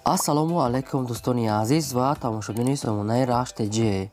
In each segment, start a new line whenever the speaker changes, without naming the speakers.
Ассалому алайкум, дӯстони азиз ва тамошобинони сомонаи Рашт ТЖ.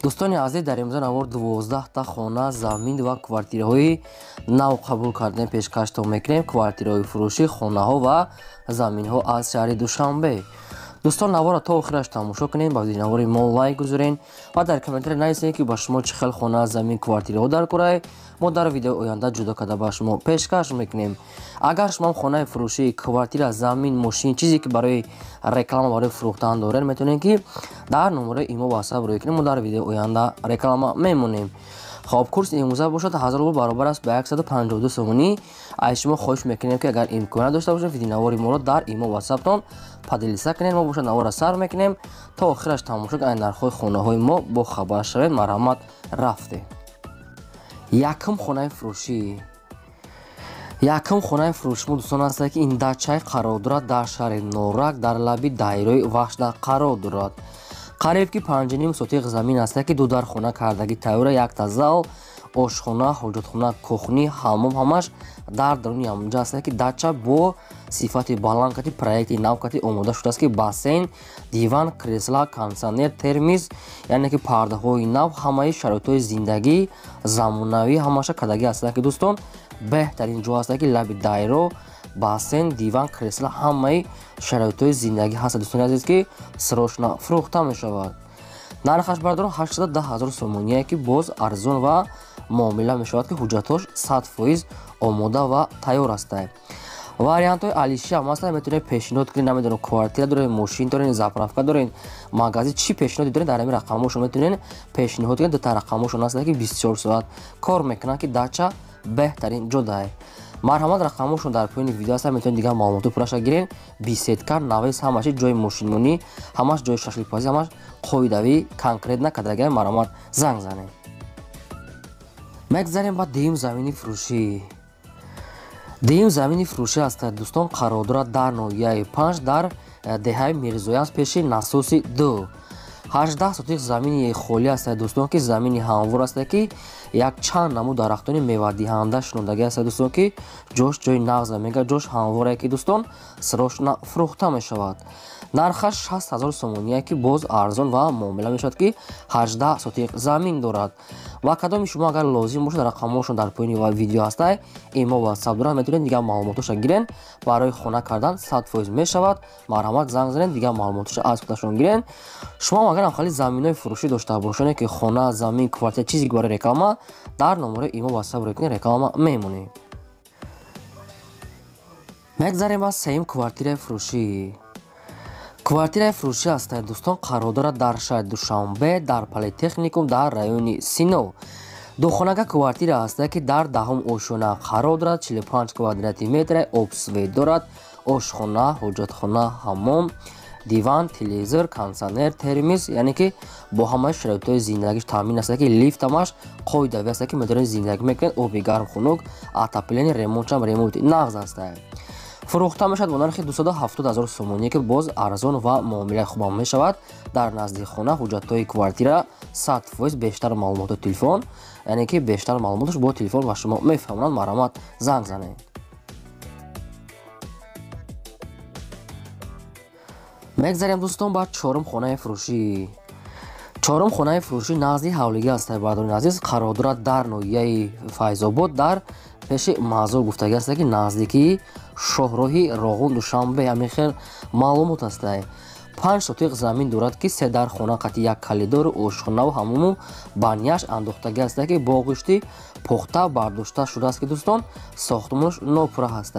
Дӯстони азиз, дар имрӯза навор 12 та хона, замин ва квартираҳои нав қабул кардем, пешкаштон мекунем. Квартираҳои фурӯшӣ, хонаҳо ва заминҳо аз шаҳри Душанбе. Дӯстон, наворро то охираш тамошо кунем, ба навори мо лайк гузорен ва дар комментария нависед, ки ба шумо чӣ хел хона, замин, квартираҳо дар курай. Мо дар видеои оянда ҷудо карда ба шумо пешкаш мекунем. Агар шумо хонаи фурӯшӣ, квартира, замин, мошин, чизе ки барои реклама, барои фурӯхтан доред, метавонед, ки дар номерои имо ватсап рӯй кунем, мо дар видеои оянда реклама мемонем. Хоб, курси имрӯза бошад, 1000 рубл баробар аст ба 152 сомонӣ. Аз шумо хоҳиш мекунем, ки агар имконият дошта бошед, видеонавори моро дар имо ватсаптон поделиться кунед. Мо бошад, наворро сар мекунем, то охираш тамошо кунед, нархҳои хонаҳои мо бохабар шавед. Марҳамат, рафте. Якум хонаи фурӯшӣ. Якум хонаи фурӯши мо, дӯстон, аст, ки ин дачай қарор дорад дар шаҳри Норак, дар лаби дарёи Вахшда қарор дорад. Қариб ки 5,5 сотиқ замин аст, ки ду дар хона кардагӣ тайёра, якта зал, ошхона, ҳоҷатхона, кухня, ҳаммом ҳамаш дар даруни ҳамонҷа аст, ки дача бо сифати баланд кати проекти нав кати омода шудааст, ки бассейн, диван, кресла, кондитсионер, термоз, яъне ки пардаҳои нав, ҳамаи шароитҳои зиндагӣ замонавӣ ҳамаша кардагӣ аст, ки дӯстон, беҳтарин ҷо аст, ки лаби дарё, бассейн, диван, кресла, ҳамаи шароитҳои зиндагӣ ҳаст, дӯстони азиз, ки срочно фурӯхта мешавад. Нархаш, бардорон, 810 ҳазор сомоние, ки боз арзон ва муомила мешавад, ки ҳуҷҷатҳош 100% омода ва тайёр ҳастанд. Вариантҳои алиши ҳам ҳастанд, метавонед пешниҳод кунед. Намедонам, квартира доред, мошин доред, заправка доред, магазин, чӣ пешниҳоде доред, дар ҳамин рақамҳошон метавонед пешниҳод кунед. Дута рақамҳошон ҳастанд, ки 24 соат кор мекунанд, ки дача беҳтарин ҷо даҳед. Марҳамат, рақамҳошон дар поёни видео ҳастанд, метавонед дигар маълумоти пурраша гиред. Беседка, навес, ҳамаши, ҷои мошинмонӣ, ҳамаш, ҷои шашликпазӣ, ҳамаш қоидавӣ, конкретно кардагиа. Марҳамат, занг занед. Мегзарем ба дуюм замини фурӯшӣ. Дуюм замини фурӯшӣ аст, дӯстон, қарор дорад дар ноҳияи Панҷ, дар деҳаи Мирзоян, пеши насоси ду. 18 сотиқ замини холӣ аст, дӯстон, ки замини ҳамвор аст, ки якчанд намуд дарахтони мевадиҳанда шинондагӣ аст, дӯстон, ки ҷош ҷои нағза мега, ҷош ҳамворе, ки дӯстон, срочно фурӯхта мешавад. Нархаш 60 ҳазор сомоние, ки боз арзон ва муомила мешавад, ки 18 сотиқ замин дорад. Ва кадоми шумо агар лозим бошад, рақамҳошон дар поёни видео ҳастай, имо ватсап дорад, метавонед дигар маълумотоша гирен. Барои хона кардан 100% мешавад. Марҳамат, занг занед, дигар маълумотоша аз худашон гирен. Шумо агар ҳамхели заминҳои фурӯшӣ дошта бошед, ки хона, замин, квартира, чизе барои реклама, дар номерои имо ватсап рӯй кунед, реклама мемонед. Мегзарем ба сеюм квартираи фурӯшӣ. Квартираи фурӯшӣ аст, дӯстон, қарор дорад дар шаҳри Душанбе, дар Политехникум, дар райони Сино. Духонага квартира аст, ки дар даҳум ошёна қарор дорад, 45 квадрати метр, об, свет дорад, ошхона, ҳоҷатхона, ҳаммом, диван, телевизор, кондитсионер, термоз, яъне ки бо ҳамаи шароитҳои зиндагиш таъмин аст, ки лифт ҳамаш қоидавӣ аст, ки метавонед зиндагӣ мекунед, оби гарм, хунук, отопление, ремонтшам ремонти нағз аст. Фурӯхта мешавад бо нархи 270 ҳазор сомоние, ки боз арзон ва муомилаи хубам мешавад. Дар назди хона, ҳуҷҷатҳои квартира 100%. Бештар маълумоти телефон, яъне ки бештар маълумоташ бо телефон ба шумо мефаҳмонанд. Марҳамат, занг занед. Мегзарем, дӯстон, ба чорум хонаи фурӯшӣ. Чорум хонаи фурӯшӣ назди ҳавлигӣ аст, бардорони азиз, қарор дорад дар ноҳияи Файзобод, дар пеши Мазор гуфтагӣ аст, ки наздикии шоҳроҳи Роғун Душанбе, ҳамин хел маълумот аст. 5 сотиқ замин дорад, ки се дар хона қати як калидору ошхонаву ҳаммому баняш андохтагӣ аст, ки боғишти пухта бардошта шудааст, ки дӯстон, сохтмонаш нопурра ҳаст.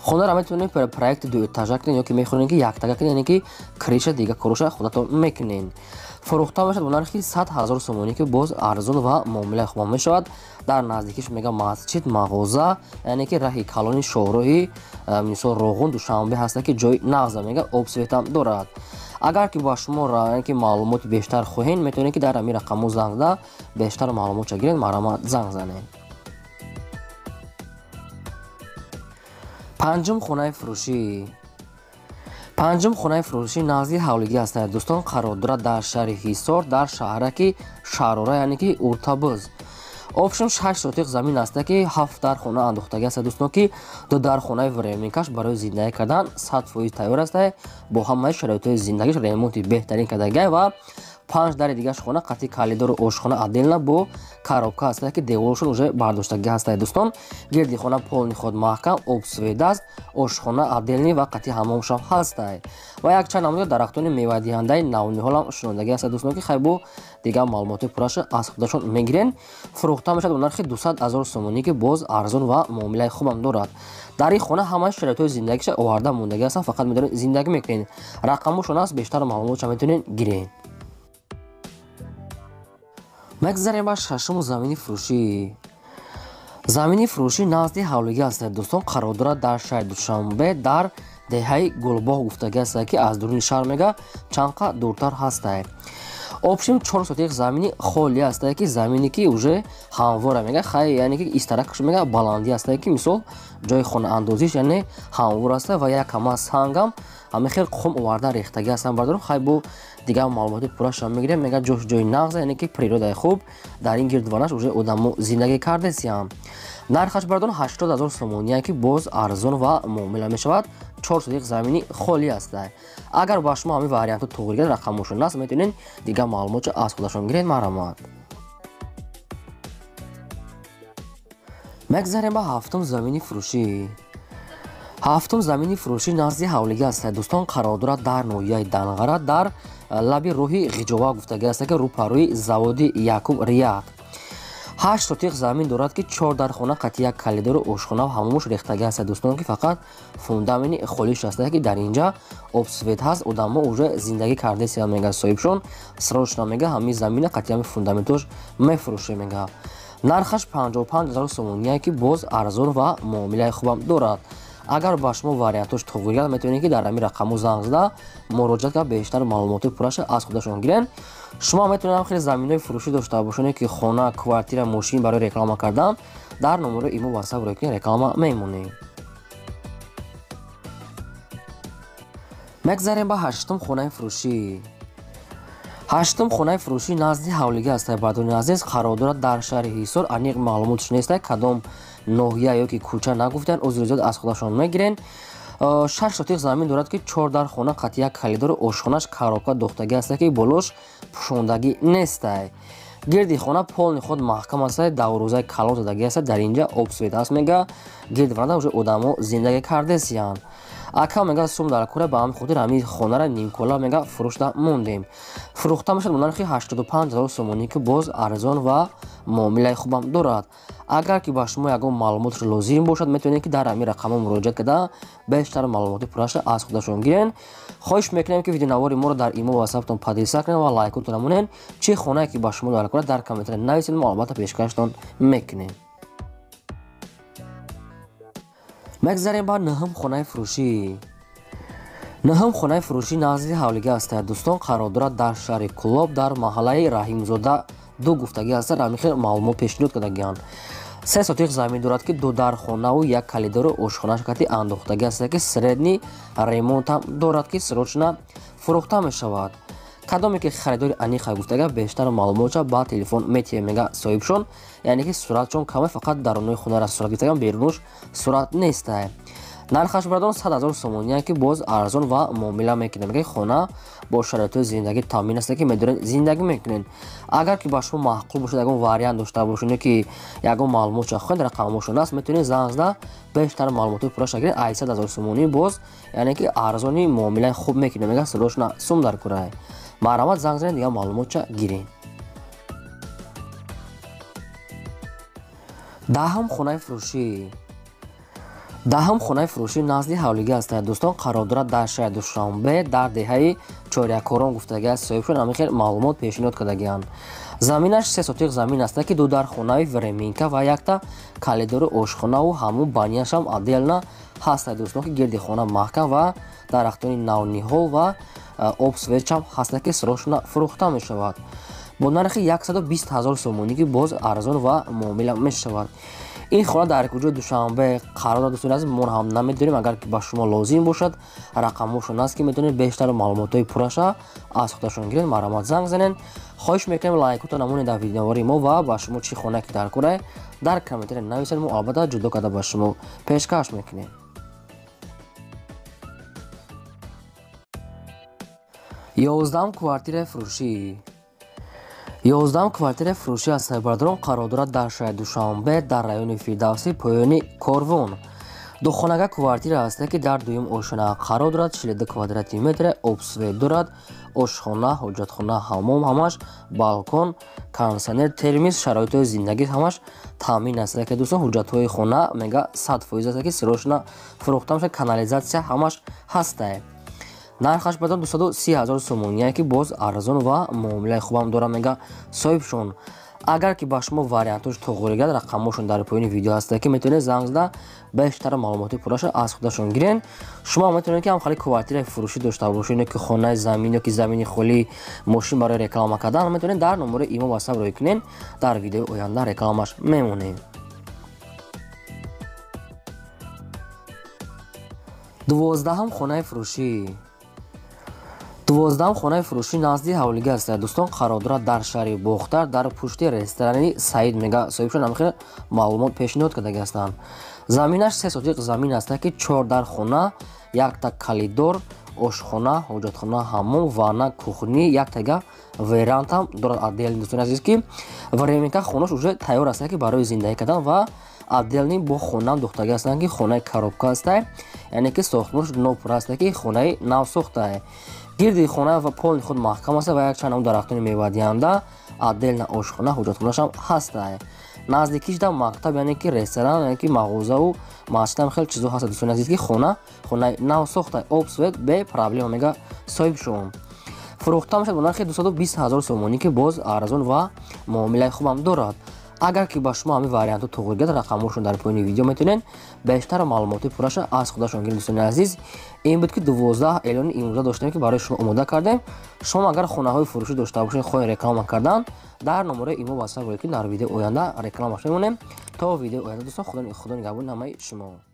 Хонаро метавонед проекти дуэтажа кунед ё ки мехоҳед, ки яктага кунед, яъне ки крыша, дига короша худатон мекунед. Фурӯхта мешавад бо нархи 100 ҳазор сомонӣ, ки боз арзон ва муомилаи хубам мешавад. Дар наздикиш мега масҷид, мағоза, яъне ки раҳи калони шоҳроҳи, мисол, Роғун Душанбе ҳаста, ки ҷои нағза мега, об, светам дорад. Агар ки ба шумо ки маълумоти бештар хоҳед, метавонед, ки дар ҳамин рақамҳо занг зада, бештар маълумотша гиред. Марҳамат, занг занед. Панҷум хонаи фурӯшӣ. Панҷум хонаи фурӯшӣ назди ҳавлигӣ ҳастанд, дӯстон, қарор дорад дар шаҳри Ҳисор, дар шаҳраки Шарора, яъне ки Уртабуз. Общем 6 сотих замин аст ки 7 дар хона андохтагӣ аст дӯстон, ки 2 дар хонаи временкаш барои зиндагӣ кардан 100% тайёр аст, бо ҳамаи шароитҳои зиндагиш ремонти беҳтарин кардагӣ ва 5 дари дигаш хона қати калидору ошхона отдельно бо коробка аст ки деворшон уже бардоштагӣ ҳаст дӯстон. Гирди хона полный худ маҳкам, об свет аст, ошхона отдельный ва қати ҳамомшам ҳаст ва якчанд намуди дарахтони мевадиҳандаи навниҳолам шунондагӣ аст дӯстон, ки хайбо дигар маълумоти пурраша аз худашон мегирен. Фурӯхта мешавад бо нархи 200 000 сомонӣ, ки боз арзон ва муомилаи хубам дорад. Дар ин хона ҳамаи шароитҳои зиндагиша оварда мондагӣ ҳастанд, фақат медонед зиндагӣ мекунед. Рақамошон аст, бештар маълумотша метавонед гирен. Мегзарем ба шашум замини фурӯшӣ. Замини фурӯшӣ назди ҳавлигӣ аст дӯстон, қарор дорад дар шаҳри Душанбе дар деҳаи Гулбоғ гуфтагӣ аст ки аз дуруни шаҳр мега чанд қа дуртар ҳаст. Общем 4 сотих замини холӣ аст ки замине ки уже ҳамвора мега, хай яъне ки истаракаш мега баландӣ аст ки мисол ҷои хонаандозиш яъне ҳамвор аст ва як ҳама сангам ҳама хел қум оварда рехтагӣ ҳастанд бардорум. Хай бо дигар маълумоти пуррашам мегирем. Мега ҷош ҷои нағз, яъне ки природаи хуб, дар ин гирдванаш уже одамо зиндагӣ кардесиям. Нархаш бардорум 80 000 сомонӣ, ки боз арзон ва муомила мешавад. 4 сотих замини холӣ аст. Агар ба шумо ҳамин вариантҳо туғри гирад, рақамошон аст, метавонед дигар маълумотшо аз худашон гиред. Марҳамат. Мегзарем ба ҳафтум замини фурӯшӣ. Ҳафтум замини фурӯшӣ назди ҳавлигӣ аст дӯстон, қарор дорад дар ноҳияи Данғара дар лаби роҳи Ғиҷова гуфтагӣ аст ки рӯпарӯи заводи якум Рият. 8 сотих замин дорад ки 4 дар хона қати як калидору ошхона ва ҳамомуш рехтагӣ аст дӯстон, ки фақат фундамени холиш аст ки дар инҷа об свет ҳаст, одамо уже зиндагӣ кардесия мега соҳибшон срочно мега ҳамин замина қати ҳамин фундаментош мефурӯше мега. Нархаш 55 000 сомонӣ, ки боз арзон ва муомилаи хубам дорад. Агар ба шумо вариантош туғри гирад, метавонед ки дар ҳамин рақамҳо занг зада муроҷиат карда бештар маълумоти пурраша аз худашон гирен. Шумо метавонед ҳам хеле заминҳои фурӯшӣ дошта бошед, ки хона, квартира, мошин барои реклама кардан дар номерои имо WhatsApp рӯй кунед, реклама мемонем. Мегзарем ба ҳаштум хонаи фурӯшӣ. Ҳаштум хонаи фурӯшӣ назди ҳавлигӣ аст бардони азиз, қарор дорад дар шаҳри Ҳисор. Аниқ маълумотш нест, кадом ноҳия ё ки кӯча нагуфтанд, узри зиёд аз худашон мегирен. 6 сотих замин дорад ки 4 дар хона қати як калидору ошхонаш коробка дохтагӣ аст ки болош пӯшондагӣ нест. Гирди хона полни худ маҳкам аст, даврӯзаи калон задагӣ аст, дар инҷа об свет аст мега, гирди варанда уже одамо зиндагӣ кардесиянд. Ака мега сум дар кура, ба ҳамин хотир ҳамин хонара нимкола мега фурӯшда мондем. Фурӯхта мешавад бо нархи 85 000 сомонӣ, ки боз арзон ва муомилаи хубам дорад. Агар ки ба шумо ягон маълумотш лозим бошад, метавонед ки дар ҳамин рақамҳо муроҷиат карда бештар маълумоти пурраша аз худашон гирен. Хоҳиш мекунем ки видеонавори моро дар имо ва WhatsApp-тон поделиться кунед ва лайкотон намонед. Чӣ хонае ки ба шумо дар кура дар комментария нависед, мо албатта пешкаштон мекунем. Мегзарем ба нӯҳум хонаи фурӯшӣ. Нӯҳум хонаи фурӯшӣ назди ҳавлигӣ аст дӯстон, қарор дорад дар шаҳри Кӯлоб дар маҳаллаи Раҳимзода ду гуфтагӣ аст, ҳамин хел маълумот пешниҳод кардагианд. 3 сотих замин дорад ки 2 дар хонаву як калидору ошхонаш кати андохтагӣ аст ки средний ремонтам дорад ки срочно фурӯхта мешавад. Кадоме ки харидори аниқа гуфтага бештар маълумотша ба телефон метиҳем мега соҳибшон, яъне ки суратшон каме, фақат дарунои хонара сурат гирифтаган, берунуш сурат нест. Нархаш бардон 100 000 сомонӣ, ки боз арзон ва муомила мекунад. Мега хона бо шароитҳои зиндагӣ таъмин аст ки медонед зиндагӣ мекунед. Агар ки ба шумо маъқул бошад, ягон вариант дошта бошед ки ягон маълумотша хоҳед, рақамошон аст, метавонед занг зада бештар маълумотҳои пурраша гиред. 800 000 сомонӣ боз яъне ки арзони муомилаи хуб мекунад мега срочно сум дар курай. Марҳамат занг занед, дигар маълумотша гиред. Даҳум хонаи фурӯшӣ. Даҳум хонаи фурӯшӣ назди ҳавлигӣ аст дӯстон, қарор дорад дар шаҳри Душанбе дар деҳаи Чорякорон гуфтагӣ аст соҳибшон, ҳамин хел маълумот пешниҳод кардагианд. Заминаш 3 сотих замин аст ки 2 дар хонаи временка ва якта калидору ошхонаву ҳамун баняшам отдельно ҳаст дӯстон, ки гирди хона маҳкам ва дарахтони навниҳол ва об светчам ҳаст ки срочно фурӯхта мешавад бо нархи 120 000 сомонӣ, ки боз арзон ва муомила мешавад. Ин хона дар куҷои Душанбе қарор дорад, дӯстони азиз, мо ҳам намедонем. Агар ки ба шумо лозим бошад, рақамҳошон аст, ки метавонед бештар маълумотҳои пурраша аз худашон гиред. Марҳамат, занг занед. Хоҳиш мекунем, лайкото намонед дар видеовори мо ва ба шумо чӣ хона ки дар кора, дар комментария нависед, мо албатта ҷудо карда ба шумо пешкаш мекунем. 11-м квартираи фурӯшӣ. 11-м квартираи фурӯшӣ аз сайбардорон қарор дорад дар шаҳри Душанбе, дар райони Фирдавсӣ, поёни Корвон. Духонага квартира ҳаста, ки дар дуюм ошёна қарор дорад, 42 квадрати метр, обсвет дорад, ошхона, ҳоҷатхона, ҳаммом ҳамаш, балкон, кондитсионер, термис, шароитҳои зиндагӣ ҳамаш таъмин аст. Ки дӯстон, ҳуҷҷатҳои хона мега 100% аст, ки срочно фурӯхта мешавад, канализатсия ҳамаш ҳастае. Нархаш баъдан 230 ҳазор сомонӣ, ки боз арзон ва муомилаи хубам дорад, мега соҳибшон. Агар ки ба шумо вариантош тоғри гирад, рақамҳошон дар поёни видео ҳаста, ки метавонед занг зада бештар маълумоти пурраша аз худашон гирен. Шумо метавонед, ки ҳам хали квартираи фурӯшӣ дошта бошед, ё ки хонаи замин, ё ки замини холӣ, мошин барои реклама кардан, метавонед дар номери имо ватсап рӯй кунед, дар видеои оянда рекламаш мемонем. 12-м хонаи фурӯшӣ. 12-м хонаи фурӯшӣ назди ҳавлига аст, дӯстон, қарор дорад дар шаҳри Бохтар, дар пушти ресторани Саид, мега соҳибшон, ҳамин маълумот пешниҳод кардаги ҳастанд. Заминаш 3 сотиқ замин аст, ки 4 дар хона, якта калидор, ошхона, ҳоҷатхона, ҳаммом, ванна, кухни, яктага верандам дорад отдельный, дӯстони азиз, ки временка хонаш уже тайёр аст, ки барои зиндагӣ кардан, ва отдельный бо хонаам духтаги ҳастанд, ки хонаи коробка аст, яъне ки сохтмонаш нопур аст, ки хонаи навсохтае. Гирди хона ва полни худ маҳкам аст ва якчанд ам дарахтони мевадиҳанда, отдельна ошхона, ҳоҷатхонашам ҳастае. Наздикиш да мактаб, яъне ки ресторан, яъне ки мағозаву масҷидам хеле чизо ҳаст, дӯстони азиз, ки хона хонаи навсохта, об, свет бе проблема, мега соҳибшон. Фурӯхта мешавад бо нархи 220 ҳазор сомонӣ, ки боз арзон ва муомилаи хубам дорад. Агар ки ба шумо ҳамин вариантҳо тоғри гирад, рақамҳошон дар поёни видео, метавонед бештар маълумоти пурраша аз худашон гиред. Дӯстони азиз, ин буд, ки 12 эълони имрӯза доштем, ки барои шумо омода кардем. Шумо агар хонаҳои фурӯшӣ дошта бошед, хоҳед реклама кардан, дар номераи имо ватсап рӯй, ки дар видеои оянда рекламаш мемонем. То видеои оянда, дӯстон, худо нигаҳбони ҳамаи шумо.